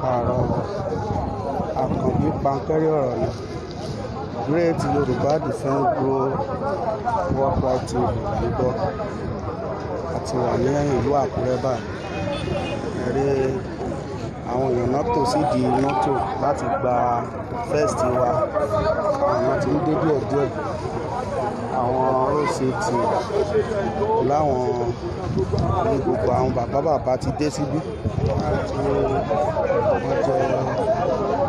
Káàárọ̀, Àkànbí Pankẹ́rẹ́ ọ̀rọ̀ ni. Great Yorùbá Defence Group Worldwide TV là ń gbọ́. A ti wà ní ìlú Àkúrẹ́ báyìí. Ẹ rí àwọn èèyàn náà tò sídìí mọ́tò láti gba vest wa. Àwọn èèyàn ti ń dé díẹ̀díẹ̀. Àwọn OCT láwọn ní gbogbo àwọn bàbá bàbá ti dé síbí tí wọ́n jẹ́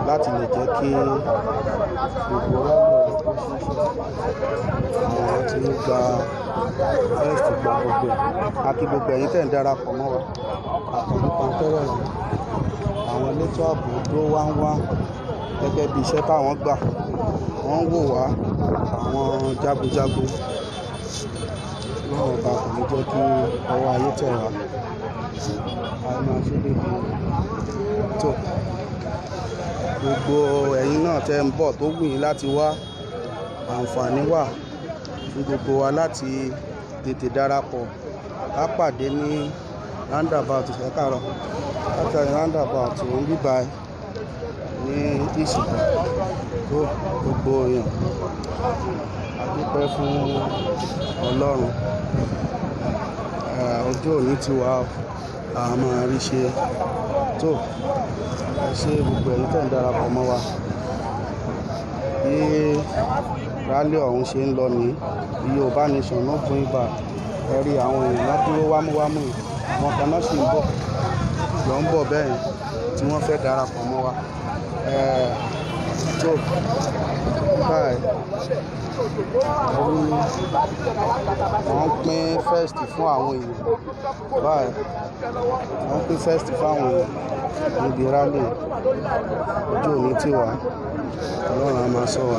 láti lè jẹ́ kí gbogbo rally kó ṣeé ṣe. Àwọn tí ń gba vest, gba gbogbo ẹ̀. A kí gbogbo ẹ̀yin tẹ̀ ń darapọ̀ mọ́ wa. Àkànbí Pankẹ́rẹ́ ọ̀rọ̀. Àwọn elétò ààbò dúró wámúwámú gẹ́gẹ́ bí iṣẹ́ táwọn gbà. Wọ́n ń wò wá, àwọn jagunjagun. Ọlọ́run Ọba kò ní jẹ́ kí ọwọ́ ayé tẹ̀ wá. A máa ṣe débi tó. Gbogbo ẹ̀yin náà tẹ́ ń bọ̀ tó wù yín láti wá, àǹfààní wà fún gbogbo wa láti tètè darapọ̀. Ká pàdé ní roundabout. Ẹ káàárọ̀. Láti roundabout ń bí báyìí ní Ìsìnkú tó gbogbo èèyàn. A dúpẹ́ fún Ọlọ́run. Ọjọ́ òní ti wà o. A máa rí ṣe tó. Ẹ ṣé gbogbo ẹ̀yin tẹ́ ń darapọ̀ mọ́ wa. Bí rally ọ̀hún ṣe ń lọ ní Yorùbá Nation no going back. Ẹ rí àwọn èèyàn náà dúró wámúwámú yìí. Àwọn kan náà sì ń bọ̀, lọ ń bọ̀ bẹ́ẹ̀ tí wọ́n fẹ́ darapọ̀ mọ́ wa. Tó báyìí, ẹ rí wọ́n ń pín vest fún àwọn èèyàn báyìí. Wọ́n ń pín vest fún àwọn èèyàn níbi rally. Ojú òní tì wá. Ọlọ́run á máa ṣọ́ wa.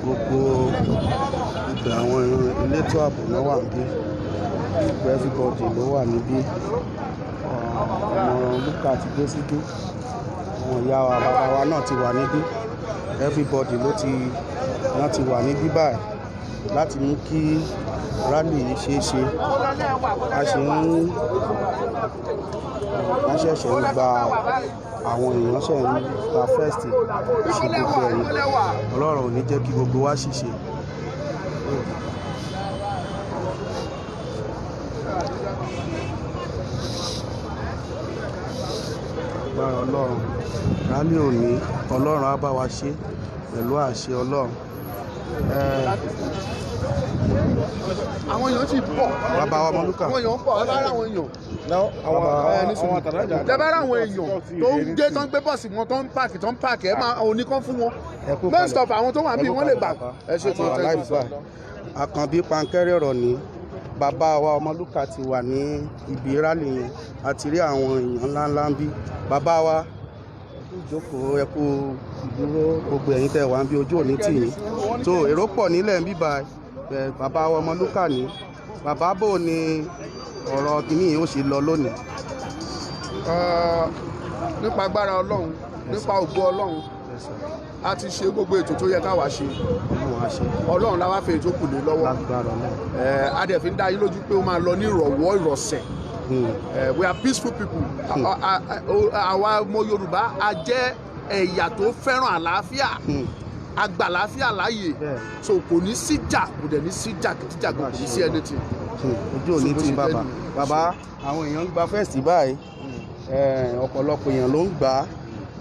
Gbogbo ibẹ̀ àwọn elétò ààbò náà wà níbí. Gbogbo everybody ló wà níbí. Ọmọ Lúkà ti dé síbí. Àwọn ìyá wa, bàbá wa náà ti wà níbí. Everybody ló ti, wọ́n ti wà níbí báyìí láti mú kí rally yìí ṣe é ṣe. A ṣe ń, wọ́n ṣẹ̀ṣẹ̀ ń gba, àwọn èèyàn ṣẹ̀ ń gba vest ṣe gbogbo ẹ̀yìn. Ọlọ́run ò ní jẹ́ kí gbogbo wa ṣìṣe. Agbára Ọlọ́run. Rally òní, Ọlọ́run á bá wa ṣe pẹ̀lú àṣẹ Ọlọ́run. Àwọn èèyàn sì pọ̀. Bàbá wa Ọmọlúkà. Àwọn èèyàn pọ̀. Ẹ bá rà àwọn èèyàn. Bàbá Ní sùúrù. Tẹ bá rà àwọn èèyàn tó ń dé, tó ń gbé bọ́ọ̀sì wọn, tó ń park, tó ń park, ẹ máa òní kan fún wọn. Ẹ kú Most kalẹ̀. of àwọn tó wà níbí, wọ́n lè gbà. Ẹ ṣe Àti wà tó live báyìí. Àkànbí Pankẹ́rẹ́ ọ̀rọ̀ ní. Bàbá wa Ọmọlúkà ti wà ní ibi rally yẹn. A ti rí àwọn èèyàn ńlá ńlá ń bí. Bàbá wa, ẹ kú ìjókòó, ẹ kú ìdúró, gbogbo ẹ̀yin tẹ́ wà ń bí, ojú òní tì yín. Tó èrò pọ̀ nílẹ̀ ń bí báyìí. Bàbá wa Ọmọlúkà ní. Bàbá, bò ní ọ̀rọ̀ kìíní yìí ó ṣe lọ lónìí? Nípa agbára Ọlọ́run, nípa ògo Ọlọ́run, a ti ṣe gbogbo ètò tó yẹ káwa ṣe. Ọlọ́run á ṣe. Ọlọ́run la wá fi ètò kù lé lọ́wọ́. Lágbára Ọlọ́run. A dẹ̀ fi ń dá yín lójú pé ó máa lọ ní ìrọ̀wọ́ ìrọ̀sẹ̀. We are peaceful people. Àwa ọmọ Yorùbá, a jẹ́ ẹ̀yà tó fẹ́ràn àlàáfíà. A gbà àlàáfíà láàyè. So kò ní síjà, kò dẹ̀ ní síjà kìtìjà, kò ní sí anything. Ojú òní So bó tí ṣe bàbá. jẹ́ nìyẹn. Bàbá, àwọn èèyàn ń gba vest báyìí. Ọ̀pọ̀lọpọ̀ èèyàn ló ń gbà á.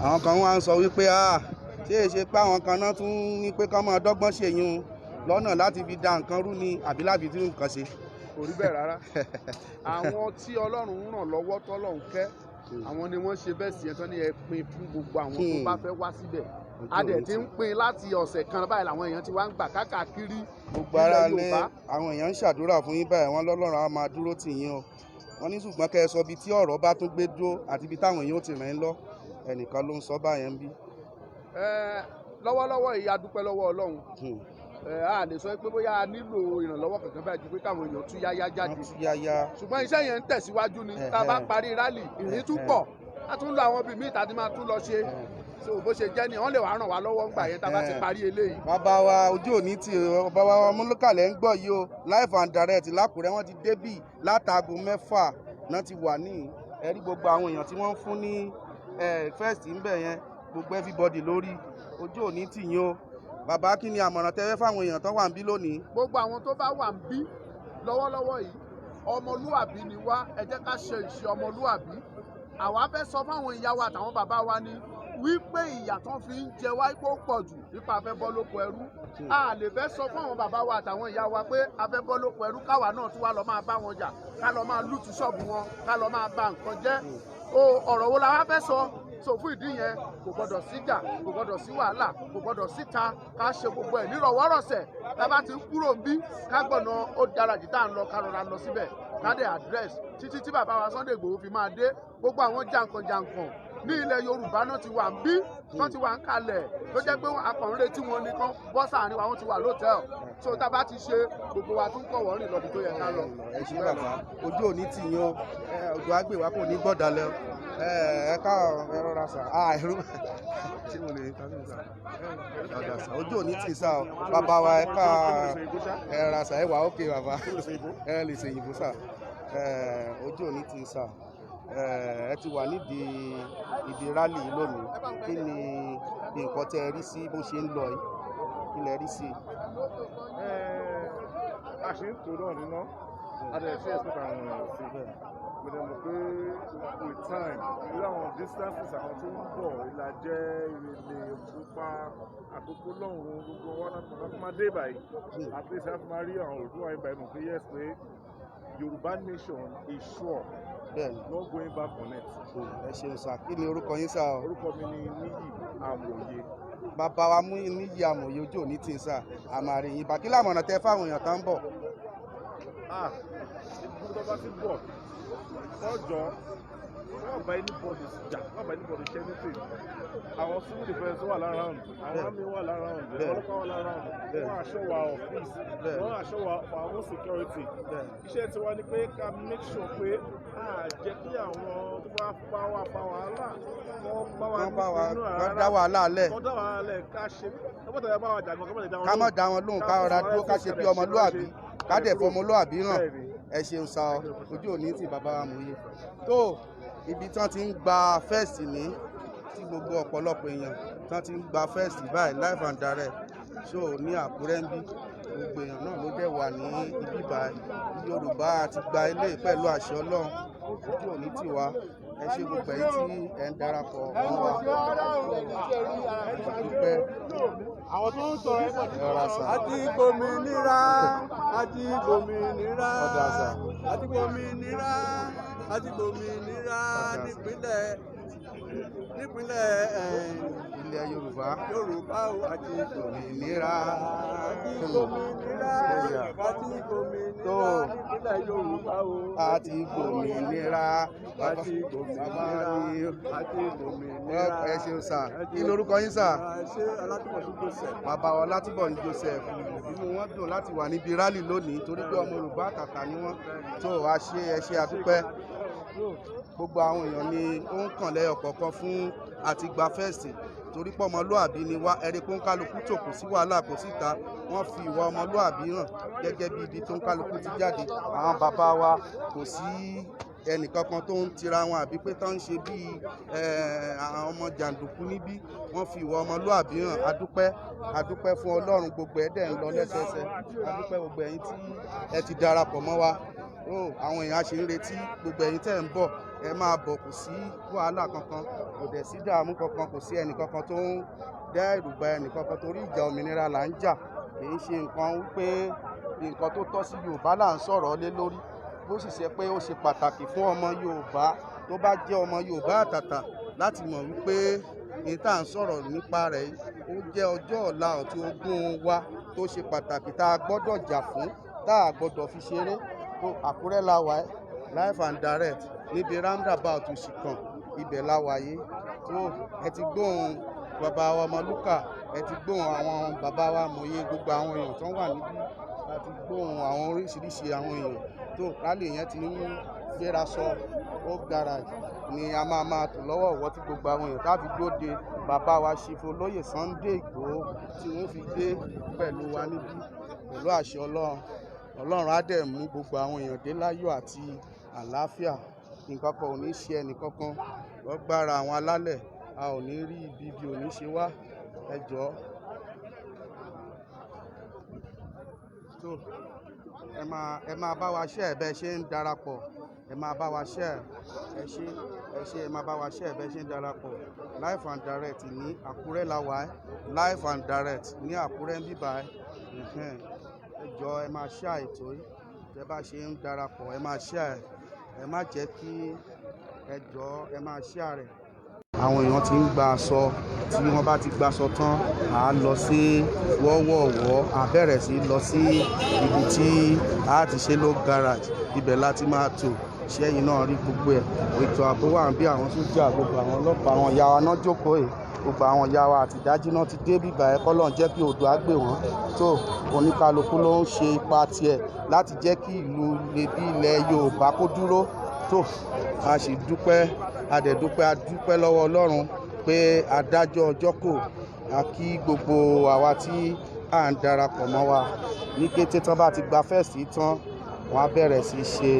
Àwọn kan wá ń sọ wípé, ah, ṣé è ṣe pé àwọn kan náà tún ní pé kán máa dọ́gbọ́n ṣèyún lọ́nà láti fi da nǹkan rú ni àbí láti fi tún nǹkan ṣe? Kò rí bẹ́ẹ̀ rárá. Àwọn tí Ọlọ́run ń ràn lọ́wọ́, tọ́lọ́run kẹ́, àwọn ni wọ́n ṣe bẹ́ẹ̀ sí ẹ̀ tán ní ẹ pín fún gbogbo àwọn tó bá fẹ́ wá síbẹ̀. A dẹ̀ ti ń pín láti ọ̀sẹ̀ kan báyìí, làwọn èèyàn ti wá ń gbà káàkiri Gbogbo ara ilẹ̀ lé Yorùbá. Àwọn èèyàn ń ṣàdúrà fún yín báyìí. Wọ́n lọ́lọ́run á máa dúró tì yín o. Wọ́n ní ṣùgbọ́n kẹ́ ẹ sọ ibi tí ọ̀rọ̀ bá tún gbé dúró àti ibi táwọn èèyàn ó ti rìn ín lọ. Ẹnìkan ló ń sọ báyẹn ń bí. Lọ́wọ́lọ́wọ́ yìí, a dúpẹ́ lọ́wọ́ Ọlọ́run. A lè sọ pé bóyá a nílò ìrànlọ́wọ́ kankan báyìí ju pé káwọn èèyàn tú yáyá jáde. Wọ́n tún yáyá. Ṣùgbọ́n iṣẹ́ yẹn ń tẹ̀síwájú ni. Tá a bá parí rally, ìrìn tún pọ̀, a tún lọ àwọn ibi míì tá a ti máa tún lọ ṣe. So bó ṣe jẹ́ ni wọ́n lè wá ràn wá lọ́wọ́ ńgbà yẹn tá a bá ti parí eléyìí. Bàbá wa, ojú òní tí bàbá wa Ọmọlúkàlẹ̀ ń gbọ́ yìí o, live and direct l'Ákùrẹ́. Wọ́n ti débì látago 6 náà ti wà ní ẹ̀rí. Gbogbo àwọn èèyàn tí wọ́n ń fún ní vest ń bẹ̀ yẹn, gbogbo everybody lórí. Ojú òní tì yín o. Bàbá, kí ni àmọ̀ràn tẹ́fẹ́ fáwọn èèyàn tó wà ń bí lónìí? Gbogbo àwọn tó bá wà ń bí lọ́wọ́lọ́wọ́ yìí, ọmọlúàbí ni wá, ẹ jẹ́ ká ṣe ìṣe ọmọlúàbí. Àwa fẹ́ sọ fáwọn ìyá wa àtàwọn bàbá wa ni wípé ìyà tán fi ń jẹ wá pé ó pọ̀ jù nípa a fẹ́ bọ́ lóko ẹrú. A lè fẹ́ sọ fún àwọn bàbá wa àtàwọn ìyá wa pé a fẹ́ bọ́ lóko ẹrú, káwa náà tún wá lọ máa bá wọn jà, ká lọ máa loot ṣọ́ọ̀bù wọn, ká lọ máa ba nǹkan jẹ́ o. Ọ̀rọ̀ wo la wá fẹ́ sọ? So fún ìdí yẹn, kò gbọdọ̀ síjà, kò gbọdọ̀ sí wàhálà, kò gbọdọ̀ síta. Ká ṣe gbogbo ẹ̀ nírọ̀wọ́rọ̀sẹ̀. Tá a bá ti ń kúrò ń bí, ká gbọ̀nà ó dára jù tá à ń lọ, ká rọra lọ síbẹ̀, ká dẹ̀ address títí tí bàbá wa Sunday Igboho fi máa dé. Gbogbo àwọn jàǹkànjàǹkàn ní ilẹ̀ Yorùbá náà ti wà ń bí, tán ti wà ń kalẹ̀, tó jẹ́ pé akọ̀rin retí wọn nìkan bọ́ sáàrin wa. Wọ́n ti wà lótẹ́ẹ̀l. So tá a bá ti ṣe gbogbo wa tún kọ̀ wọ́n rìn lọ́bi tó yẹ ká lọ. Ẹ ṣé bàbá, ojú òní tì yín o. Òjò àgbèwá kò ní gbọ́dọ̀ lẹ o. Ẹ ká ẹ rọra sà á, ẹrú ṣé mo lè ta sí sà ọ̀dà sà. Ojú òní tì sà o. Bàbá wa, ẹ ká ẹ rọra sà, ẹ wà ókè bàbá, ẹ lè ṣe ìyìnbó sà. Ojú òní tì sà. Ẹ ti wà nídìí ìdí rally yìí lónìí. Kí ni nǹkan tẹ́ ẹ rí sí bó ṣe ń lọ yìí? Kí lẹ rí sí? A ṣe ń tò náà níná, a dẹ̀ ṣe expect àwọn èèyàn sí. Mo dẹ̀ mọ̀ pé with time, irú àwọn distances àwọn tó ń bọ̀, Ìlàjẹ, Ìrèlè, Òkúpa, Àkókò lọ́hùn-ún, gbogbo wọn láti máa dé báyìí. At least a fi máa rí àwọn Oòduà yìí báyìí, mọ̀ pé yes, pé Yorùbá nation is sure, no going back on it. Ẹ ṣeun sà. Kí ni orúkọ yín sà o? Orúkọ mi ni Níyì Àmọ̀ye. Bàbá wa mú Níyì Àmọ̀ye, ojú òní tí ń sà, àmàrí yín bá. Kí làmọ̀nà tẹ fáwọn èèyàn tó ń bọ̀? Ah, ibi tó bá ti bọ̀ kọjọ, wọ́n bá anybody jà, wọ́n bá anybody ṣe anything. Àwọn civil defence wà l'around, àwọn army wà l'around, ọlọ́pàá wà l'around. Wọ́n assure wa of peace, wọ́n assure wa for our own security. Iṣẹ́ tiwa ni pé ká make sure pé a jẹ́ kí àwọn tó bá bá wa fa wàhálà, wọ́n bá wa Wọ́n bá wa nínú wọ́n dá wàhálà lẹ̀. Wọ́n dá wàhálà lẹ̀, ká ṣe wọ́n tẹ̀lé bá wa jà gan, ká má lè dá wọn Ká má lóhùn. dá wọn lóhùn, ká rọra dúró, ká ṣe bí ọmọlúàbí, ká dẹ̀ fọmọlúàbí hàn. Ẹ ṣeun sá ọ, ojú òní tí bàbá wa mú yé tó. Ibi tí wọ́n ti ń gba vest ní, tí gbogbo ọ̀pọ̀lọpọ̀ èèyàn tí wọ́n ti ń gba vest báyìí live and direct. So ní Àkúrẹ́ ń bí, gbogbo èèyàn náà ló dẹ̀ wà ní ibi báyìí. Yorùbá ti gba ilé pẹ̀lú àṣẹ Ọlọ́run. Ojú òní tì wá. Ẹ ṣe gbogbo ẹ̀yin tí ẹ ń darapọ̀ mọ́ wa, dúpẹ́. Àwọn tó ń sọ̀rọ̀ ẹ̀ pọ̀. Ẹ rọra sà. Àti gbòmìnira, àti gbòmìnira. Ọ̀dà sà. Àti gbòmìnira, àti gbòmìnira. Ọ̀dà sà. Nípínlẹ̀ Ilẹ̀ Yorùbá. Yorùbá o, àti Òmìnira. Àti gbòmìnira, àti gbòmìnira. Tó. Nípínlẹ̀ Yorùbá o. Àti gbòmìnira. Àti gbòmìnira. Àti gbòmìnira. Ẹ ṣeun sà. Kí lorúkọ yín sà? Ṣé Alátúbọ̀sún Joseph. Bàbá wa Látúbọ̀ní Joseph, inú wọn dùn láti wà níbi rally lónìí torí pé ọmọ Yorùbá àtàtà ni wọ́n. Tó a ṣe, ẹ ṣe, àdúpẹ́. Gbogbo àwọn èèyàn ni ó ń kàn lẹ́yọ kọ̀ọ̀kan fún àti gba vest torí pé ọmọlúàbí ni wá. Ẹ̀rí pé ń kálukú tò, kò sí wàhálà, kò síta. Wọ́n fi ìwà ọmọlúàbí hàn gẹ́gẹ́ bí ibi tó ń kálukú ti jáde. Àwọn bàbá wa, kò sí ẹnìkankan tó ń tira wọn àbí pé tó ń ṣe bíi àwọn ọmọ jàǹdùkú níbí. Wọ́n fi ìwà ọmọlúàbí hàn. Adúpẹ́, adúpẹ́ fún Ọlọ́run. Gbogbo ẹ̀ dẹ̀ ń lọ lẹ́sẹẹsẹ. Adúpẹ́ gbogbo ẹ̀yin tí ẹ ti darapọ̀ mọ́ wa. Ó àwọn èèyàn á ṣe ń retí gbogbo ẹ̀yin tẹ́ ń bọ̀. Ẹ máa bọ̀, kò sí wàhálà kankan, kò dẹ̀ sí dààmú kankan, kò sí ẹnì kankan tó ń dá ẹ̀rù bà ẹnì kankan torí ìjà òmìnira là ń jà. Kì í ṣe nǹkan wípé nǹkan tó tọ́ sí Yorùbá là ń sọ̀rọ̀ lé lórí, bó sì ṣe pé ó ṣe pàtàkì fún ọmọ Yorùbá tó bá jẹ́ ọmọ Yorùbá àtàtà láti mọ̀ wípé ní tá à ń sọ̀rọ̀ nípa rẹ̀ yìí, ó jẹ́ ọjọ́ ọ̀la ọ̀tún ogún wa tó ṣe pàtàkì tá a gbọ́dọ̀ jà fún, tá a gbọ́dọ̀ fi ṣeré. Tó Àkúrẹ́ la wà ẹ́, live and direct níbi roundabout Ìṣìkàn, ibẹ̀ la wà yìí. Tó ẹ ti gbóhùn bàbá wa Ọmọlúkà, ẹ ti gbóhùn àwọn bàbá wa mòye, gbogbo àwọn èèyàn tó wà níbí, a ti gbóhùn àwọn oríṣiríṣi àwọn èèyàn. Tó rally yẹn ti ń gbéra sọ ó garage. ni a máa máa tò lọ́wọ́ ọ̀wọ́ tí gbogbo àwọn èèyàn táfi dúró de bàbá wa Chief Olóyè Sunday Igboho tí wọ́n fi dé pẹ̀lú wa níbí pẹ̀lú àṣẹ Ọlọ́run. Ọlọ́run á dẹ̀ mú gbogbo àwọn èèyàn dé láyọ̀ àti àlàáfíà. Nǹkan kan ò ní ṣe ẹnìkankan lọ́gbára àwọn alálẹ̀, a ò ní rí ibi, ibi ò ní ṣe wá. Ẹ jọ̀ọ́ tó ẹ máa bá wa share bẹ́ẹ̀ ṣe ń darapọ̀. Ẹ máa bá wa share. Ẹ ṣé, ẹ ṣé. Ẹ máa bá wa share bẹ́ẹ̀ ṣe ń darapọ̀. Live and direct ní Àkúrẹ́ la wà ẹ́, live and direct ní Àkúrẹ́ ń bíbá ẹ́. Ẹ jọ̀ọ́, ẹ máa share ètò yìí. Tẹ́ bá ṣe ń darapọ̀, ẹ máa share. Ẹ má jẹ́ kí, ẹ jọ̀ọ́, ẹ máa share rẹ̀. Àwọn èèyàn ti ń gba aṣọ. Tí wọ́n bá ti gbaṣọ tán, à á lọ sí wọ́wọ́ọ̀wọ́, à bẹ̀rẹ̀ sí lọ sí ibi tí a ti ṣe ló garage. Ibẹ̀ la ti máa tò. Ṣẹ́yìn náà rí gbogbo ẹ̀. Ètò ààbò wà bí àwọn sójà, gbogbo àwọn ọlọ́pàá, àwọn ìyá wa náà jókòó yìí. Gbogbo àwọn ìyá wa àtìdájí náà ti dé bíbà ẹ̀. Kọ́lọ́n jẹ́ kí odò á gbè wọ́n tó. Oníkálukú ló ń ṣe ipa tiẹ̀ láti jẹ́ kí ìlú lè bí ilẹ̀ Yorùbá kó dúró tó. A sì dúpẹ́, a dẹ̀ dúpẹ́, a dúpẹ́ lọ́wọ́ Ọlọ́run pé adájọ́ ọjọ́ kò. A kí gbogbo àwa tí à ń darapọ̀ mọ́ wa. Ní kété tán bá ti gba vest tán, wọ́n á bẹ̀rẹ̀ sí í ṣe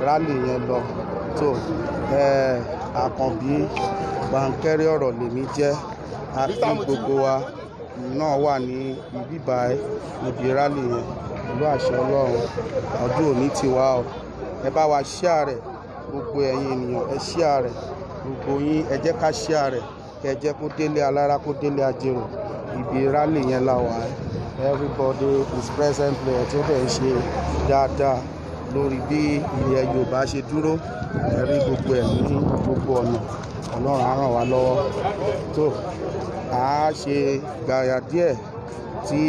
rally yẹn lọ tó. Àkànbí Bánkẹ́rẹ́ ọ̀rọ̀ lèmi jẹ́. A kí gbogbo wa náà wà ní ibi báyìí, níbi rally yẹn. Pẹ̀lú àṣẹ Ọlọ́run, ọdún òní ti wá o. Ẹ bá wa share rẹ̀. Gbogbo ẹ̀yin ènìyàn, ẹ share rẹ̀. Gbogbo yín, ẹ jẹ́ ká share rẹ̀, kẹ́ ẹ jẹ́ kó délé alára, kó délé ajérò. Ibi rally yẹn la wà. Everybody is present there tí ó dẹ̀ ń ṣe dáadáa lórí bí ilẹ̀ Yorùbá ṣe dúró. Ẹ rí gbogbo ẹ̀ ní gbogbo ọ̀nà. Ọlọ́run á ràn wá lọ́wọ́ tó. A ṣe gbàyà díẹ̀ tí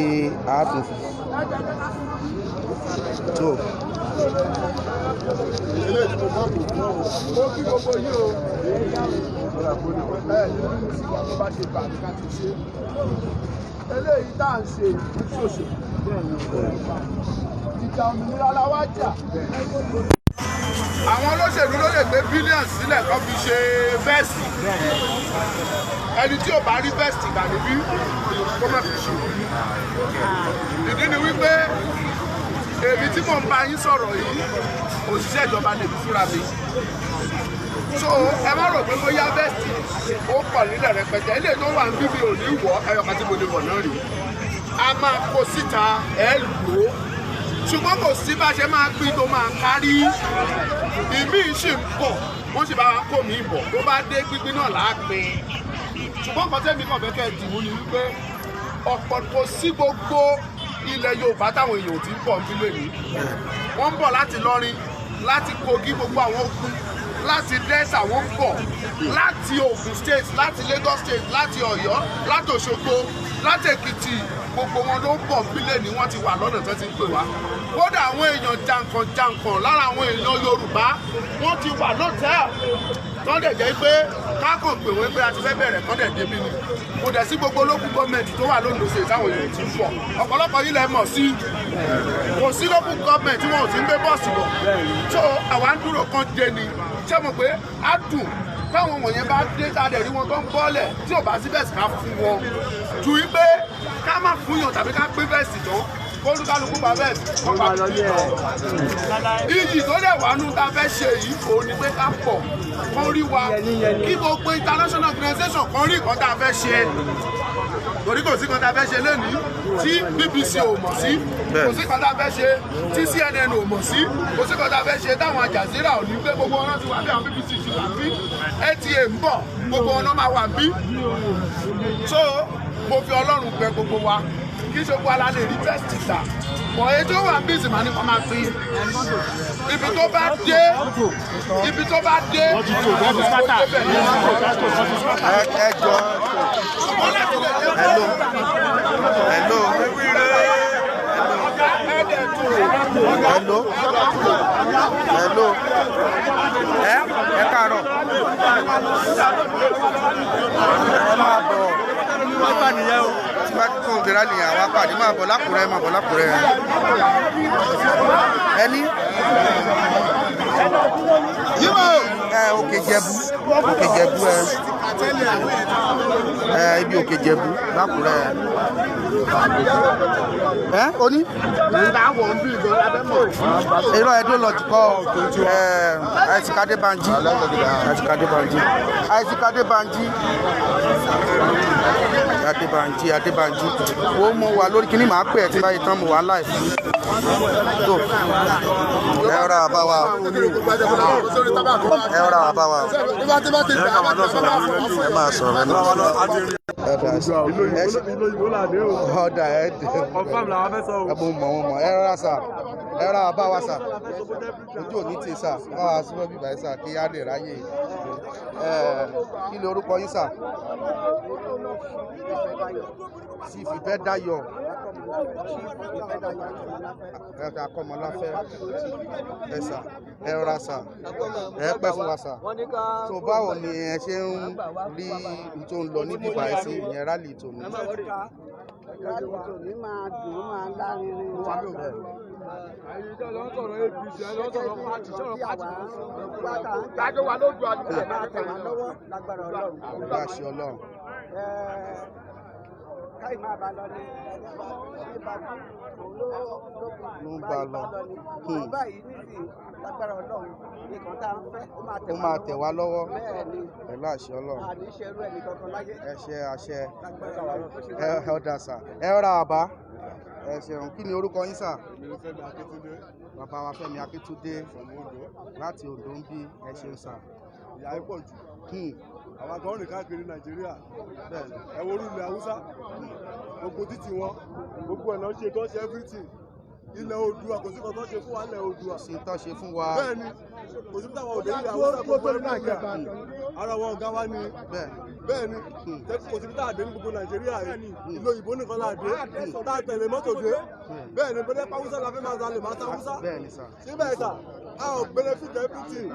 a tún fi tó. Mo kí gbogbo yín o. Ẹ ní bí sí wa tó bá ṣe bà ní ká ti ṣe eléyìí tá à ń ṣe ṣòṣò. Ìjà òmìnira la wá jà. Àwọn olóṣèlú ló lè gbé billion sílẹ̀ kó fi ṣe vest. Ẹni tí ò bá rí vest gbà níbí, kó má fi ṣe. Ìdí ni wípé èmi tí mò ń bá yín sọ̀rọ̀ yìí, òṣìṣẹ́ ìjọba lèmi fúnra mi. So ẹ má rò pé bóyá vest ó pọ̀ nílẹ̀ rẹpẹtẹ. Ilé tó wà ń bíbí ò ní wọ̀ ẹyọ kan tí mo lè wọ̀ náà rí. A máa kó síta, ẹ lò ó, ṣùgbọ́n kò sí bá ṣe máa pín tó máa kárí. Ìmí sì ń bọ̀, wọ́n sì bá wa kó mi bọ̀. Tó bá dé, pínpín náà là á pín. Ṣùgbọ́n nǹkan tẹ́mi kàn fẹ́ kẹ́ ẹ dìmú ni wípé ọ̀pọ̀ kò sí gbogbo ilẹ̀ Yorùbá táwọn èèyàn ò ti ń bọ̀ ń bí lónìí. Wọ́n ń bọ̀ láti Ìlọrin, láti Kogi, gbogbo àwọn ogun láti Delta, wọ́n ń bọ̀ láti Ogun State, láti Lagos State, láti Ọ̀yọ́, láti Òṣogbo, láti Èkìtì. Gbogbo wọn ló ń bọ̀ bílẹ̀ ni wọ́n ti wà lọ́nà tó ti ń pè wá. Kódà àwọn èèyàn jàǹkàn jàǹkàn lára àwọn èèyàn Yorùbá, wọ́n ti wà lọ́tẹ̀ẹ̀ tọ́ dẹ̀ jẹ́ pé kákàn pè wọ́n pé a ti fẹ́ bẹ̀rẹ̀ kọ́ dẹ̀ débi ni. Kò dẹ̀ sí gbogbo local government tó wà lóńdó ṣe táwọn èèyàn ti ń bọ̀. Ọ̀pọ̀lọpọ̀ yìí lẹ mọ̀ sí. Kò sí local government tí wọn ò ti ń gbé bọ́ọ̀sì bọ̀. So àwa ń dúró kan dé ni. Ṣé mo pé á dùn táwọn wọ̀nyẹn bá dé, tá a dẹ̀ rí wọn tó ń bọ́ọ̀lẹ̀, tí ò bá sí vest, ká fún wọn, ju wípé ká má fún yàn tàbí ká pín vest tán, kólúkálukú bá vest kọ́ bá tún lọ. Iyì tó dẹ̀ wà nù tá a fẹ́ ṣe yìí, òun ni pé ká pọ̀, kán rí wa, kí gbogbo international organisation kan rí nǹkan tá a fẹ́ ṣe, torí kò sí kan tá a fẹ́ ṣe lónìí tí BBC ò mọ̀ sí, kò sí kan tá a fẹ́ ṣe tí CNN ò mọ̀ sí, kò sí kan tá a fẹ́ ṣe táwọn Al Jazeera ò ní gbé. Gbogbo wọn ti wà bí, àwọn BBC ti wà bí, NTA ń bọ̀, gbogbo wọn náà máa wà bí. So mo fi Ọlọ́run bẹ̀ gbogbo wa. Kí ṣe gbogbo ala lè rí vest gbà mọ̀. Èyí tó wà bí ìsìnmá ní kọ́ máa pín ibi tó bá dé, ibi tó bá dé. Ẹ jọ, hello, hello, hello, hello. Ẹ káàárọ̀. Ẹ máa bọ̀ tí bá kàn gbéra nìyẹn. Àwa pàdé. Máa bọ̀ lákùrẹ́, máa bọ̀ lákùrẹ́. Ẹni ẹ òkè. Jẹ̀bú, Òkè Jẹ̀bú, ẹ ibi Òkè Jẹ̀bú l'Ákúrẹ́. Ẹ oní irọ́ Ẹdó Lodge kọ́. Ẹ Isaac Adébánjí, Isaac Adébánjí, Isaac Adébánjí, Adébánjí, Adébánjí. Wo, mo wà lórí kíní, màá pè ẹ́ tí báyìí tán. Mo wà live tó. Ẹ rọra bá wa, ẹ rọra bá wa, ẹ máa sọ̀rọ̀, ẹ máa sọ̀rọ̀. Ọ̀dà ẹ ṣe Ìlú òyìnbó là dé o. Ọ̀dà ẹ Confirm làwọn fẹ́ sọ o. Ẹ mo mọ̀, mo mọ̀. Ẹ rọra sà, ẹ rọra bá wa sà. Ojú òní ti sà, bá wa súnmọ́ bíbá ẹ sà, kí á lè ráyè. Ẹ kí ló orúkọ yín sà? Sí Fìfẹ́ Dayọ̀ ẹ̀ka Akọ́mọláfẹ́. Ẹ sà, ẹ rọra sà, ẹ pẹ́ fún wa sà. Tó báwo ni ẹ ṣe ń rí n tó ń lọ ní bíbá ẹ sí, ìyẹn rally tòní? Tòní máa dùn, ó máa lárinrin. Ẹ̀yin tó lọ ń sọ̀rọ̀ APC, ẹ lọ ń sọ̀rọ̀ party, sọ̀rọ̀ party. Dájọ́ wa lójú àdúgbò máa tẹ̀ wá lọ́wọ́ lágbára Ọlọ́run. Pẹ̀lú àṣẹ Ọlọ́run. Káì máa bá lọ ní ẹni bá ní bá kú òun ló Ló ń bá lọ. Ní báyìí nísìnyí, lágbára Ọlọ́run, nǹkan tá à ń fẹ́ ó máa tẹ̀ Ó máa tẹ̀ wá lọ́wọ́. Bẹ́ẹ̀ ni. Pẹ̀lú àṣẹ Ọlọ́run. Àní ṣerú ẹnì kankan láyé. Ẹ ṣe àṣẹ. Lágbára Ọlọ́run. Ẹ ọ̀dà sà, ẹ rọra àbá. Ẹ ṣeun. Kí ni orúkọ yín sà? Èmi ni Fẹ́mi Akíntúndé. Bàbá wa Fẹ́mi Akíntúndé From Ondo. láti Oǹdó ń bí. Ẹ ṣeun sà. Ìyà yìí pọ̀ jù. Àwọn kan rìn káàkiri Nàìjíríà. Bẹ́ẹ̀ni. Ẹ wo orí ilẹ̀ Haúsá. Gbogbo títì wọn, gbogbo ẹ̀ lọ́ ṣe tó ṣe everything. Ilẹ̀ Oòduà, kò sí kan tó ṣe fún wa ilẹ̀ Oòduà. Sí tó ṣe fún wa. Bẹ́ẹ̀ni, kò sí táwọn òde ilẹ̀ Haúsá, gbogbo everywhere. Ara wọn ọ̀gá wa ni. Bẹ́ẹ̀ni. Bẹ́ẹ̀ni, kò síbi tá a dé ní gbogbo Nàìjíríà yìí. Ìlú òyìnbó nìkan là dé. Tá a tẹ̀lé mọ́tò dé. Bẹ́ẹ̀ni, bẹ́ẹ̀ Haúsá la fẹ́ máa ta lè máa ta Haúsá. Bẹ́ẹ̀ni sà. Síbẹ̀ sà, a ò benefit everything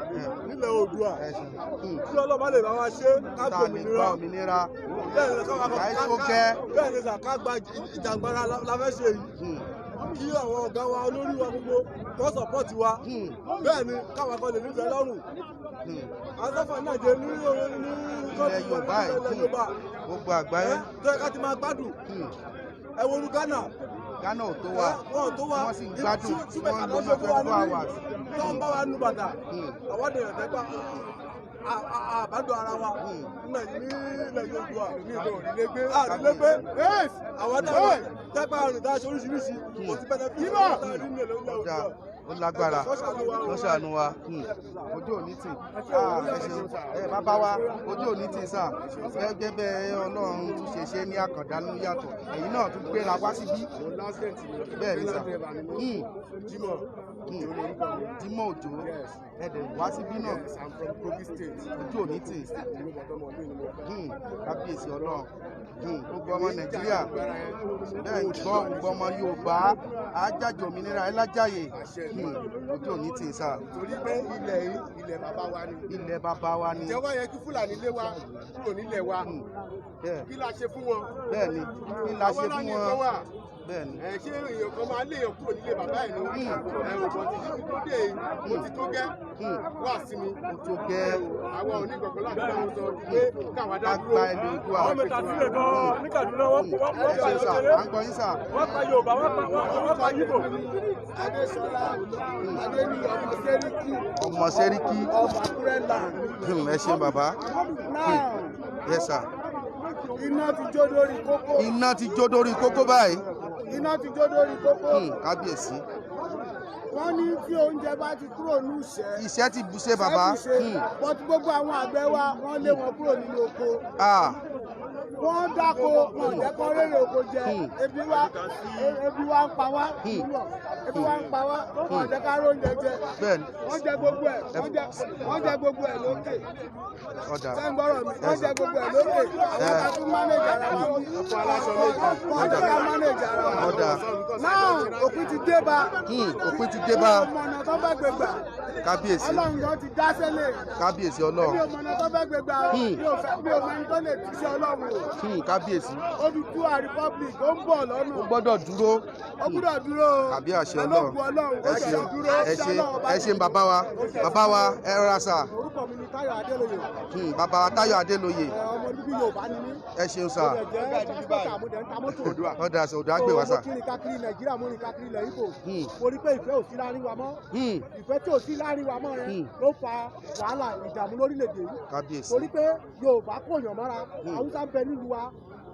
nílẹ̀ Oòduà. Ẹ ṣeun. Tí Ọlọ́run lè bá wa ṣe ká Tá a lè gba gbòmìnira. òmìnira. Bẹ́ẹ̀ni, ká Ìyà yìí tó gẹ́. Bẹ́ẹ̀ni sà, ká gba ìjàngbara la fẹ́ ṣe yìí. Kí àwọn ọ̀gá wa, olórí wa gbogbo kó support wa. Bẹ́ẹ̀ni, káwa kan lè nífẹ̀ẹ́ lọ́rùn. Asọ́fà náà jẹ́ ní ní Ilẹ̀ Yorùbá yìí. Ilẹ̀ Yorùbá. Gbogbo àgbáyé. Tó yẹ ká ti máa gbádùn. Ẹ wo orú Ghana. Ghana ò tó wa. Wọn ò tó wa. Wọ́n sì ń gbádùn. Síbẹ̀ Wọ́n ń kàná lo ṣe fún wa 24 níbí. hours. Tó ń bá wa nu bàtà. Àwọn dẹ̀rẹ̀ tẹ́gbà àbádọ́ ara wa ní ilẹ̀ Yorùbá. Àrílégbé. Àwọn táwọn tẹ́gbà rìn dá aṣọ oríṣiríṣi. Kò sí bẹ́ẹ̀ fi ìlú ní ilẹ̀ Ó dáa, Yorùbá. ó lágbára, ó ṣàánú wa. Ojú òní tì. Ah, ẹ ṣeun ẹ bàbá wa, ojú òní tì sà. Gẹ́gẹ́ bẹ́ẹ̀ Ọlọ́run tún ṣe ṣe ní àkàndá ló yàtọ̀, ẹ̀yin náà tún gbéra wá síbí. Bẹ́ẹ̀ ni sà. Jimoh. Jimoh Òjó, ẹ dẹ̀ wá síbí náà. Yes, I'm from Kogi State. Ojú òní tì. Kábíyèsí Ọlọ́run. Gbogbo ọmọ Nàìjíríà bẹ́ẹ̀ ń gbọ́, gbogbo ọmọ Yorùbá ajájò òmìnira ẹ lájàyè. Ojú òní tì sà. Torí pé ilẹ̀ yìí, ilẹ̀ bàbá wa ni. Ilẹ̀ bàbá wa ni. Ǹjẹ́ wá yẹ kí Fúlàní lé wa kúrò nílẹ̀ wa? Kí la ṣe fún wọn? Bẹ́ẹ̀ ni, kí la ṣe Àwọn fún náà ní wọn? nǹkan wà. Bẹ́ẹ̀ ni. Ẹ ṣé èèyàn kan máa léèyàn kúrò nílé bàbá ẹ̀ ni? Ẹ ò bọ̀ títí tó dé yìí, mo ti tó gẹ́ wá sí mi. Ó tó gẹ́. Àwa ò ní kankan láti bá wọn sọ ju pé káwa dá ká dúró. gba ilẹ̀ Oòduà. Àwọn mẹ́ta sílẹ̀ gan-an ní Kaduna, wọ́n wọ́n Ẹ pa ṣeun sà, ìyọ̀ à ń gbọ́ yín sà. Wọ́n pa Yorùbá, wọ́n pa Yíbò. Adéṣọlá Adéníyì, ọmọ Sẹ́ríkì. Ọmọ Sẹ́ríkì. Ọmọ Àkúrẹ́ là. Ẹ ṣeun bàbá. Yes sir. Iná ti jó lórí kókó. Iná ti jó dórí kókó báyìí. Iná ti jó lórí kókó. Kábíyèsí. Wọ́n ní tí oúnjẹ bá ti kúrò ní ìṣẹ́. Iṣẹ́ ti bù ṣe bàbá. But gbogbo àwọn àgbẹ̀ wa, wọ́n lé wọn kúrò nínú oko. Ah, Wọ́n dáko, wọn ò jẹ́ kó rérè oko jẹ. Ebi wa ń pa wá. Ebi wa ń pa wá, wọn ò jẹ́ ká róúnjẹ jẹ. Bẹ́ẹ̀ni. Wọ́n jẹ gbogbo ẹ̀, wọ́n jẹ gbogbo ẹ̀ lókè. Ọ̀dà. Ṣé ń gbọ́rọ̀ mi? Wọ́n jẹ gbogbo ẹ̀ lókè. Àwọn ká tún manage ara wa. Wọ́n jẹ́ ká manage ara wa. Ọ̀dà. Náà òpin ti dé bá. Òpin ti dé bá. Mi ò mọ̀nà tó fẹ́ gbé gbà. Kábíyèsí. Ọlọ́run gan ti dá sẹ́lẹ̀. Kábíyèsí Mi Ọlọ́run. ò mọ̀nà tó fẹ́ gbé gbà. Mi ò mọ ẹni tó lè túṣe Ọlọ́run o. Kábíyèsí. Odùduwà Republic ó ń bọ̀ lọ́nà. Ó gbọ́dọ̀ dúró. Ó gbúdọ̀ dúró o. Àbí àṣẹ Pẹ̀lú Ọlọ́run. ògùn Ọlọ́run. Ẹ Ó ṣeun. gbúdọ̀ dúró. Ẹ ṣe, ẹ ṣeun bàbá wa. Bàbá wa, ẹ rọra sà. Orúkọ mi ni Táyọ̀ Adélóyè. Bàbá wa Táyọ̀ Adélóyè. Ọmọ bíbí Yorùbá ni mí. Ẹ ṣeun sà. Mo dẹ̀ jẹ́ transporter, mo dẹ̀ ń ta mọ́tò. Ó dáa sà, Oòduà gbè wá sà. Mo kiri káàkiri Nàìjíríà, mo rìn káàkiri ilẹ̀ Ìgbò. Mo rí pé ìfẹ́ ò sí láàrin wa mọ́. Ìfẹ́ tí ò sí láàrin wa mọ́ yẹn ló fa wàhálà, ìdààmú lórílẹ̀‐èdè yìí. Kábíyèsí. Torí pé Yorùbá kò yàn mọ́ra, Haúsá ń bẹ nílùú wa,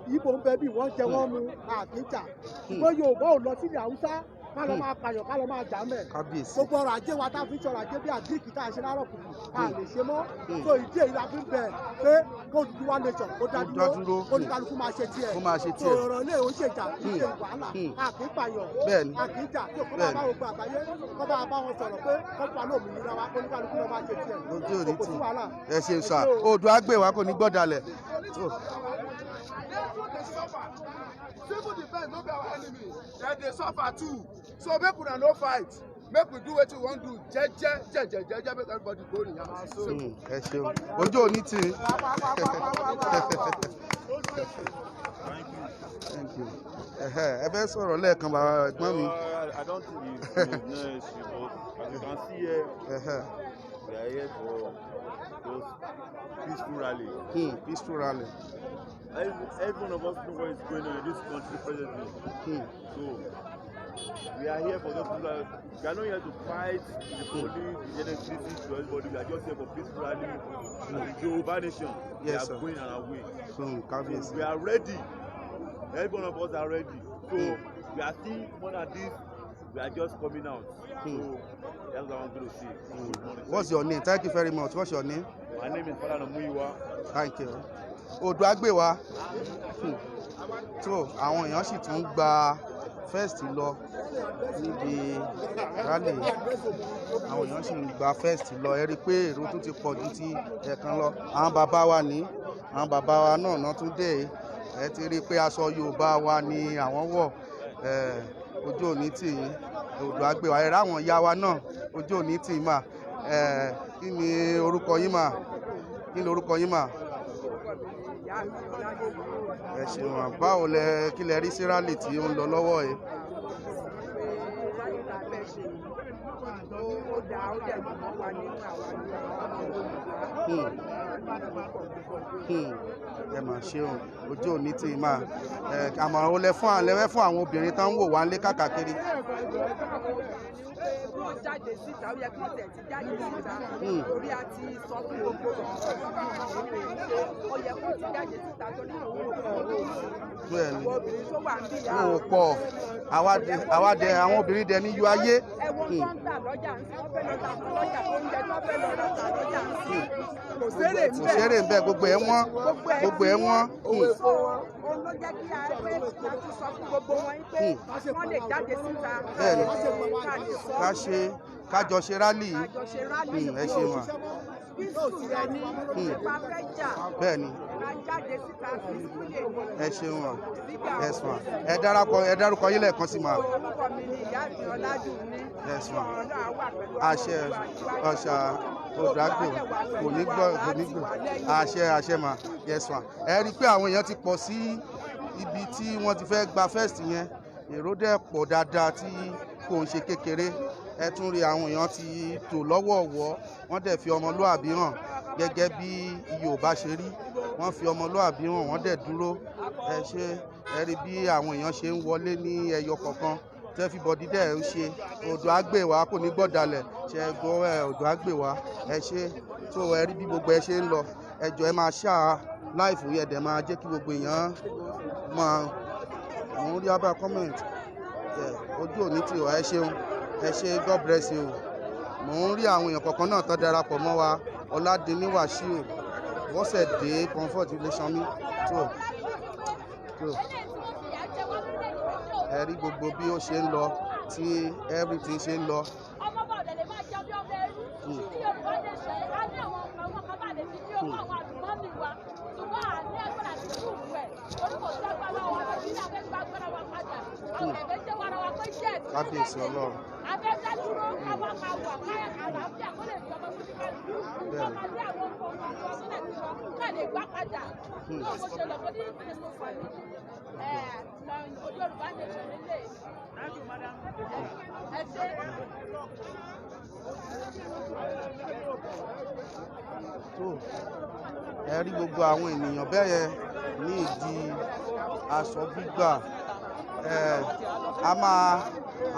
Ìgbò ń bẹ bí wọ́n jẹ wọ́n mu àkíjà, ṣùgbọ́n Yorùbá ò lọ sílẹ̀ Haúsá ká lọ máa pààyàn, ká lọ máa jà mẹ́. Kábíyèsí. Gbogbo ọrọ̀ ajé wa tá a fi ń ṣọrọ̀ ajé bí agric tá a ṣe láàárọ̀ kùtù, a lè ṣe mọ́. So ìdí èyí la fi ń bẹ̀ pé kó Odùduwà nation kó dá dá dúró, dúró. kó ní kálukú máa ṣe tiẹ̀. Kó máa ṣe So tiẹ̀. ọ̀rọ̀ ilé ò ń ṣèjà, kì í ṣe wàhálà, a kì í pààyàn, a kì í jà. Tó kó máa bá gbogbo àgbáyé, kó máa bá wọn sọ̀rọ̀ pé kó pa lómìnira wa, kó ní kálukú lọ máa ṣe tiẹ̀. Ojú òní Kò tì. sí wàhálà. Ẹ ṣeun sà, Oòduà gbè wá, kò ní gbọ́dalẹ̀. Tó. Civil defence no be our enemy. Dem dey suffer too, so make una no fight. Make we do wetin we wan do jeje jeje jeje, make everybody go im house. Ẹ ṣeun, ojú òní tì. Thank you. Ẹhẹ́, ẹ fẹ́ sọ̀rọ̀ lẹ́ẹ̀kan, bàbá ẹ̀gbọ́n mi. I don't think it's necessary, but as you can see here, we are here for those peaceful rally. Peaceful rally. Every one of us know what is going on in this country presently. So we are here for those people. We are not here to fight the police, the NSCC, to everybody. We are just here for peaceful rally. As the Yoruba nation, we Yes, are sir. going on our way. Kábíyèsí. We are ready. Every one of us are ready. So we are still more than this. We are just coming out. So that's what I want to say. Good morning. What's your name? Thank you very much. What's your name? My name is Falana Muyiwa. Thank you. Oòduà gbè wá. Tó àwọn èèyàn sì tún gba first lọ níbi rally. Àwọn èèyàn sì ń gba first lọ. Ẹ rí i pé èrò tún ti pọ̀ ju ti ẹ̀ẹ̀kan lọ. Àwọn bàbá wa ní, àwọn bàbá wa náà náà tún dé. Ẹ ti rí i pé aṣọ Yorùbá wa ni àwọn wọ̀. Ẹ, ojú òní tì yín. Oòduà gbè wá. Ẹ ráwọn ìyá wa náà, ojú òní tì yín mà. Ẹ, kí ni orúkọ yín mà? Kí ni orúkọ yín mà? Ẹ ṣeun à. Báwo lẹ, kí lẹ rí sí rally tí ó ń lọ lọ́wọ́ yìí? Rally tá a fẹ́ ṣe yìí, ó dáa, ó dẹ̀ dùn mọ́ wa nínú àwa ní àwọn ọmọ Yorùbá. Ẹ mà ṣeun, ojú òní tì í mà. Ẹ àmọ̀ràn wo lẹ fún lẹ fẹ́ fún àwọn obìnrin tó ń wò wá nílé káàkiri? Bí wọ́n jáde síta, ó yẹ kí wọ́n tẹ̀ ti jáde síta, torí a ti sọ fún gbogbo obìnrin pé ó yẹ kó ti jáde síta, torí àwọn Bẹ́ẹ̀ni. obìnrin tó wà níbí yà Wọn ò pọ̀. Àwa dẹ àwọn obìnrin dẹ ní yọ ayé. Ẹ̀wọ̀n tó ń tà lọ́jà ń sìn, wọ́n fẹ́ lọ tà fún lọ́jà, oúnjẹ tó fẹ́ lọ rà tà lọ́jà ń sìn, kò sérè ń Kò bẹ̀. sérè ń bẹ, gbogbo ẹ̀ wọ́n, gbogbo ẹ̀ wọ́n. So òun ló jẹ́ kí a pé a ti sọ fún gbogbo wọn yín pé wọ́n lè jáde síta. Bẹ́ẹ̀ni. Ká lè sọ. Ká ṣe, kájọ ṣe rally yìí. Kájọ ṣe rally. Ẹ ṣe mà. Peaceful yẹn ni nípa fẹ́ jà. Bẹ́ẹ̀ni. Ká jáde síta peacefully ni. Ẹ ṣeun mà. Sígbà. Yes ma. Ẹ dárúkọ, ẹ dárúkọ yín lẹ́ẹ̀kan sí ma. Orúkọ mi ni ìyá mi Ọládùnní. Yes ma. Ọlọ́run wà pẹ̀lú Àṣẹ ọ̀ṣà, Oòduà gbè wá, kò ní gbọ́, kò ní gbọ́. Àṣẹ, àṣẹ mà. Yes ma. Ẹ rí i pé àwọn èèyàn ti pọ̀ sí ibi tí wọ́n ti fẹ́ gba first yẹn. Èrò dẹ̀ pọ̀ dáadáa tí kò ń ṣe kékeré. Ẹ tún rí àwọn èèyàn ti tò lọ́wọ̀ọ̀wọ́, wọ́n dẹ̀ fi ọmọlúàbí hàn gẹ́gẹ́ bí Yorùbá ṣe rí. Wọ́n fi ọmọlúàbí hàn, wọ́n dẹ̀ dúró. Ẹ ṣe, ẹ rí bí àwọn èèyàn ṣe ń wọlé ní ẹyọ kọ̀ọ̀kan, tẹ́fíbọ̀dì dẹ̀ ń ṣe. Oòduà gbè wá, kò ní gbọ́dalẹ̀. Ṣe gbọ́ ẹ, Oòduà gbè wá. Ẹ ṣe. Tó ẹ rí bí gbogbo ẹ ṣe ń lọ. Ẹ jọ̀ọ́, ẹ máa ṣáà live yẹn, dẹ̀ máa jẹ́ kí gbogbo èèyàn máa mò ń rí abá comment. Ẹ ojú òní tì wá. Ẹ ṣeun, ẹ ṣe, God bless you. Mò ń rí àwọn èèyàn kọ̀ọ̀kan náà tó darapọ̀ mọ́ wa. Ọ̀làdínní Wàṣíù Bọ́sẹ̀dé Comfort Ilésanmí. Tó ẹ rí gbogbo bí ó ṣe ń lọ, tí everything ṣe ń lọ. Ọmọ bá ọ̀dẹ̀ lè máa jẹun bí ọmọ ẹrú ní Yorùbá nation. Á ní àwọn kan bá lè fi ní owó àwọn àlùmọ́ọ́nì wa, ṣùgbọ́n à ní agbára àti túùbù ẹ̀ orí kò sí agbára wa lọ sí abẹ́ gba agbára wa padà. Àwọn ẹ̀fẹ́ jẹ́ wàrà wa pé jẹ́ ẹ̀sìn. Kábíyèsí Ọlọ́run. Abẹ́ dá dúró, káwá máa wà káyà àlàáfíà kó lè jọba fún ní kálukú, kó máa lé àwọn nǹkan kan tó lè ti lọ ká lè gbá padà náà. Mo ṣe lọ fún ní ìpínlẹ̀ mo fà ní ẹ̀ Yorùbá nation nílé. Ẹ ṣe. Tó Tó ẹ rí gbogbo àwọn ènìyàn bẹ́ẹ̀ yẹn ní ìdí aṣọ gbígbà. Ẹ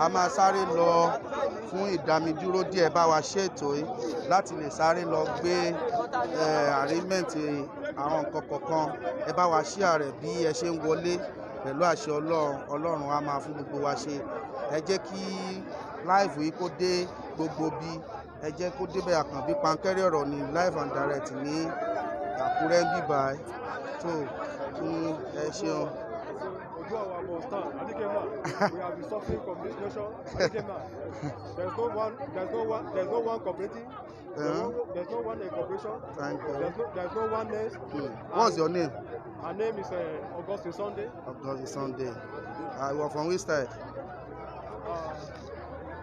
a máa sáré lọ fún ìdámidúró díẹ̀, bá wa ṣètò yìí láti lè sáré lọ gbé arrangement àwọn nǹkan kọ̀ọ̀kan. Ẹ bá wa share rẹ̀ bí ẹ ṣe ń wọlé. Pẹ̀lú àṣẹ Ọlọ́run, Ọlọ́run á máa fún gbogbo wa ṣe. Ẹ jẹ́ kí live yìí kó dé gbogbo bí ẹ jẹ́ kó débẹ̀. Àkànbí Pankẹ́rẹ́ ọ̀rọ̀ ní live and direct ní Àkúrẹ́ ń bíbá ẹ tó fún. Ẹ ṣeun. Oduawa must stand. Adikema, we have been suffering from this nation. Adikema, there's no one cooperating. There's no one incorporation. Thank you. There's no oneness. What's your name? My name is Augustine Sunday. Augustine Sunday. You are from which side?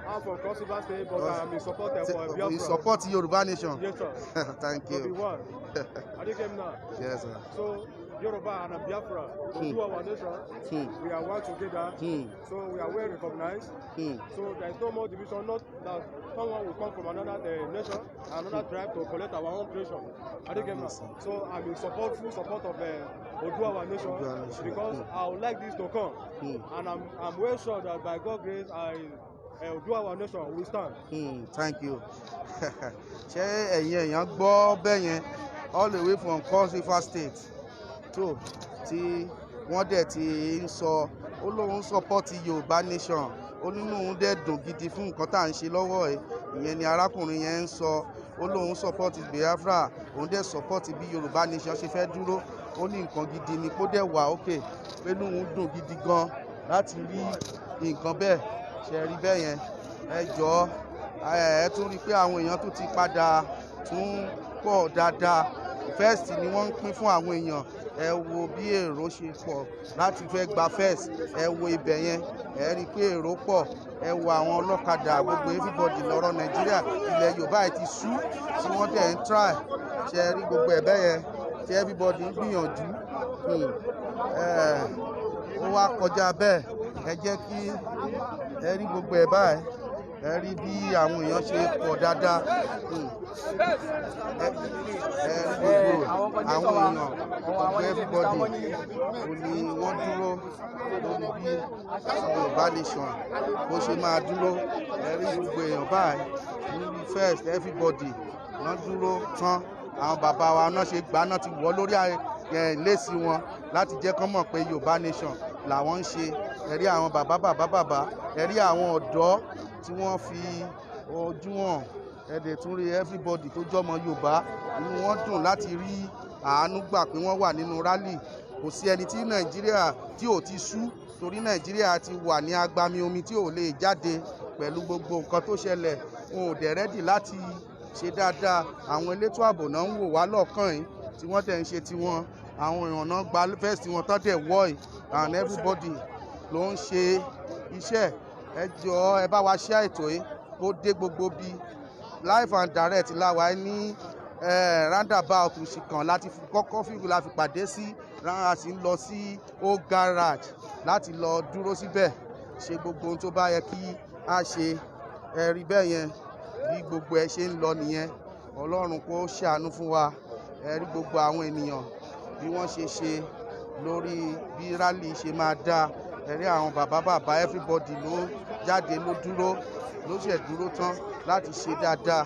I'm from Cross River State, but I'm in support for Biafra. You support Yoruba nation? Yes, sir. Thank To be you. one. Adikema. Yes, sir. So Yoruba and Biafra, Oduawa nation, we are one together. So we are well recognized. So there is no more division, not that someone will come from another nation, another tribe to collect our own nation. Adekema. Yes, sir. So I'm in support, full support of Oduawa nation, Oduawa nation. Because I would like this to come. And I'm well sure that by God's grace, Oduawa nation will stand. Thank you. Ṣé ẹ̀yin èèyàn gbọ́ bẹ́ẹ̀ yẹn, all the way from Cross River State tó tí wọ́n dẹ̀ ti ń sọ, ó lóun support Yorùbá nation, ó nínú òun dẹ̀ dùn gidi fún nǹkan tá à ń ṣe lọ́wọ́ ẹ̀. Ìyẹn ni arákùnrin yẹn ń sọ. Ó lóun support Biafra, òun dẹ̀ support bí Yorùbá nation ṣe fẹ́ dúró. Ó ní nǹkan gidi ni kó dẹ̀ wà ókè, pé inú òun dùn gidi gan láti rí nǹkan bẹ́ẹ̀ ṣe rí bẹ́ẹ̀ yẹn. Ẹ jọ̀ọ́, ẹ tún rí i pé àwọn èèyàn tún ti padà tún pọ̀ dáadáa. Vest ni wọ́n ń pín fún àwọn èèyàn. Ẹ wo bí èrò ṣe pọ̀ láti fẹ́ gba vest. Ẹ wo ibẹ̀ yẹn, ẹ rí i pé èrò pọ̀. Ẹ wo àwọn ọlọ́kadà, gbogbo everybody. Lọ́rọ̀ Nàìjíríà, ilẹ̀ Yorùbá yìí ti sú tí wọ́n dẹ̀ ń try. Ṣe rí gbogbo ẹ̀ bẹ́ẹ̀ yẹn tí everybody ń gbìyànjú. Ó wá kọjá bẹ́ẹ̀. Ẹ jẹ́ kí ẹ rí gbogbo ẹ̀ báyìí. Ẹ rí bí àwọn èèyàn ṣe pọ̀ dáadáa. Ẹ rí gbogbo àwọn èèyàn, gbogbo everybody ó ní wọ́n dúró lórí bí Yorùbá nation bó ṣe máa dúró. Ẹ rí gbogbo èèyàn báyìí níbi vest, everybody wọ́n dúró tán. Àwọn bàbá wa náà ṣe gbà náà ti wọ́ lórí léèsì wọn láti jẹ́ kán mọ̀ pé Yorùbá nation làwọn ń ṣe. Ẹ rí àwọn bàbá bàbá bàbá, ẹ rí àwọn ọ̀dọ́ tí wọ́n fi ojú hàn. Ẹ dẹ̀ tún rí everybody tó jọmọ Yorùbá, inú wọn dùn láti rí àánú gbà pé wọ́n wà nínú rally. Kò sí ẹni tí Nàìjíríà tí ò ti sú, torí Nàìjíríà ti wà ní agbami omi tí ò lè jáde pẹ̀lú gbogbo nǹkan tó ṣẹlẹ̀. Wọn ò dẹ̀ ready láti ṣe dáadáa. Àwọn elétò ààbò náà ń wò wá lọ́ọ̀kan yìí tí wọ́n dẹ̀ ń ṣe tiwọn. Àwọn èèyàn náà gba vest wọn tán dẹ̀ wọ́ yìí, and everybody ló ń ṣe iṣẹ́. Ẹ jọ̀ọ́, ẹ bá wa share ètò yìí kó dé gbogbo bí. Live and direct la wà ní roundabout Ṣìkàn láti kọ́kọ́ fífi la fi pàdé sí. A sì ń lọ sí Old Garage láti lọ dúró síbẹ̀, ṣe gbogbo ohun tó bá yẹ kí a ṣe. Ẹ rí bẹ́ẹ̀ yẹn bí gbogbo ẹ ṣe ń lọ nìyẹn. Ọlọ́run kó ṣàánú fún wa. Ẹ rí gbogbo àwọn ènìyàn bí wọ́n ṣe ṣe lórí bí rally ṣe máa dáa. Ẹ rí àwọn bàbá bàbá, everybody ló jáde, ló dúró, ló ṣẹ̀ dúró tán láti ṣe dáadáa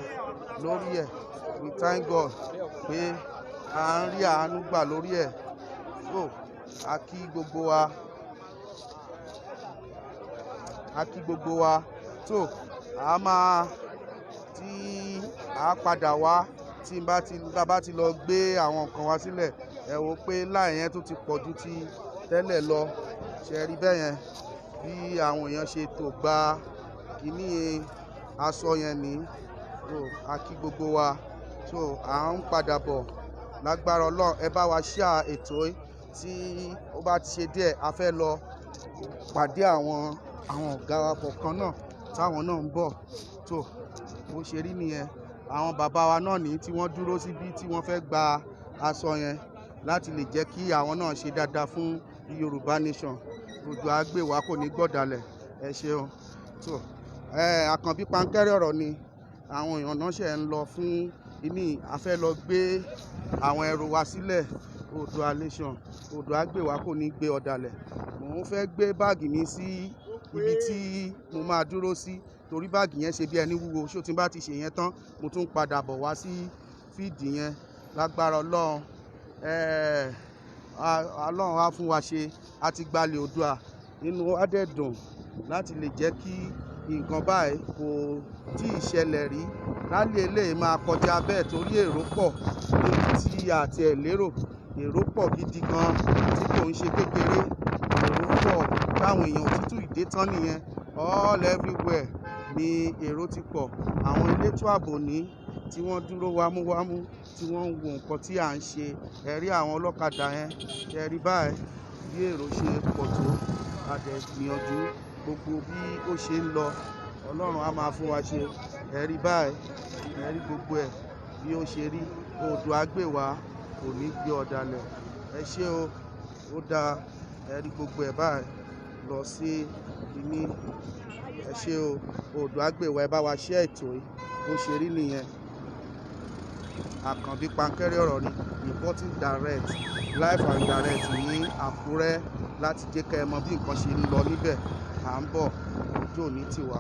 lórí ẹ̀. We thank God pé à ń rí àánú gbà lórí ẹ̀. So a kí gbogbo wa, a kí gbogbo wa. Tó a máa tí a padà wá tí n bá ti bá bá ti lọ gbé àwọn nǹkan wa sílẹ̀. Ẹ wò pé láì yẹn tó ti pọ̀ ju ti tẹ́lẹ̀ lọ. Ṣe rí bẹ́ẹ̀ yẹn bí àwọn èèyàn ṣe tò gba kíní aṣọ yẹn ní. So a kí gbogbo wa. So à ń padà bọ̀ lágbára Ọlọ́run. Ẹ bá wa share ètò yìí tí ó bá ti ṣe díẹ̀. A fẹ́ lọ pàdé àwọn ọ̀gá wa kọ̀ọ̀kan náà táwọn náà ń bọ̀. Tó bó ṣe rí nìyẹn. Àwọn bàbá wa náà ní tí wọ́n dúró síbí tí wọ́n fẹ́ gba aṣọ yẹn láti lè jẹ́ kí àwọn náà ṣe dáadáa fún Yorùbá nation. Gbogbo àgbèwà kò ní gbọ̀dàlẹ̀. Ẹ ṣeun. Tó ẹ Àkànbí Pankẹ́rẹ́ ọ̀rọ̀ ni. Àwọn èèyàn náà ṣe ń lọ fún Ìní a fẹ́ lọ gbé àwọn ẹrù wa sílẹ̀. Oòduà Nation, Oòduà gbè wá, kò ní gbé ọ̀dàlẹ̀. Mò ń fẹ́ gbé báàgì mi sí ibi tí mo máa dúró sí, torí báàgì yẹn ṣe bí ẹni wúwo. Ṣó tí n bá ti ṣe yẹn tán, mo tún padà bọ̀ wá sí field yẹn lágbára Ọlọ́run. Ọlọ́run á fún wa ṣe. A ti gbalẹ̀ Oòduà, inú wa dẹ̀ dùn láti lè jẹ́ kí nǹkan báyìí kò tí ì ṣẹlẹ̀ rí. Rally eléyìí máa kọjá bẹ́ẹ̀, torí èrò pọ̀ níbi tí a ti ẹ̀ lérò. Èrò pọ̀ gidi gan tí kò ń ṣe kékeré. Èrò pọ̀ táwọn èèyàn òtútù ìdé tán nìyẹn. All everywhere ni èrò ti pọ̀. Àwọn elétò ààbò ní tí wọ́n dúró wámúwámú, tí wọ́n ń wo nǹkan tí à ń ṣe. Ẹ rí àwọn ọlọ́kadà yẹn, ẹ rí báyìí bí èrò ṣe pọ̀ tó. A dẹ̀ gbìyànjú gbogbo bí ó ṣe ń lọ. Ọlọ́run á máa fún wa ṣe. Ẹ rí báyìí, ẹ rí gbogbo ẹ̀ bí ó ṣe rí. Oòduà gbè wá, kò ní gbé ọ̀dàlẹ̀. Ẹ ṣé o, ó dáa. Ẹ rí gbogbo ẹ̀ báyìí lọ sí ìní. Ẹ ṣé o, Oòduà gbè wá. Ẹ bá wa share ètò yìí. Bó ṣe rí nìyẹn. Àkànbí Pankẹ́rẹ́ ọ̀rọ̀ ni, reporting direct, live and direct ní Àkúrẹ́, láti jẹ́ kẹ́ ẹ mọ bí nǹkan ṣe ń lọ níbẹ̀. À ń bọ̀, ojú òní tiwa.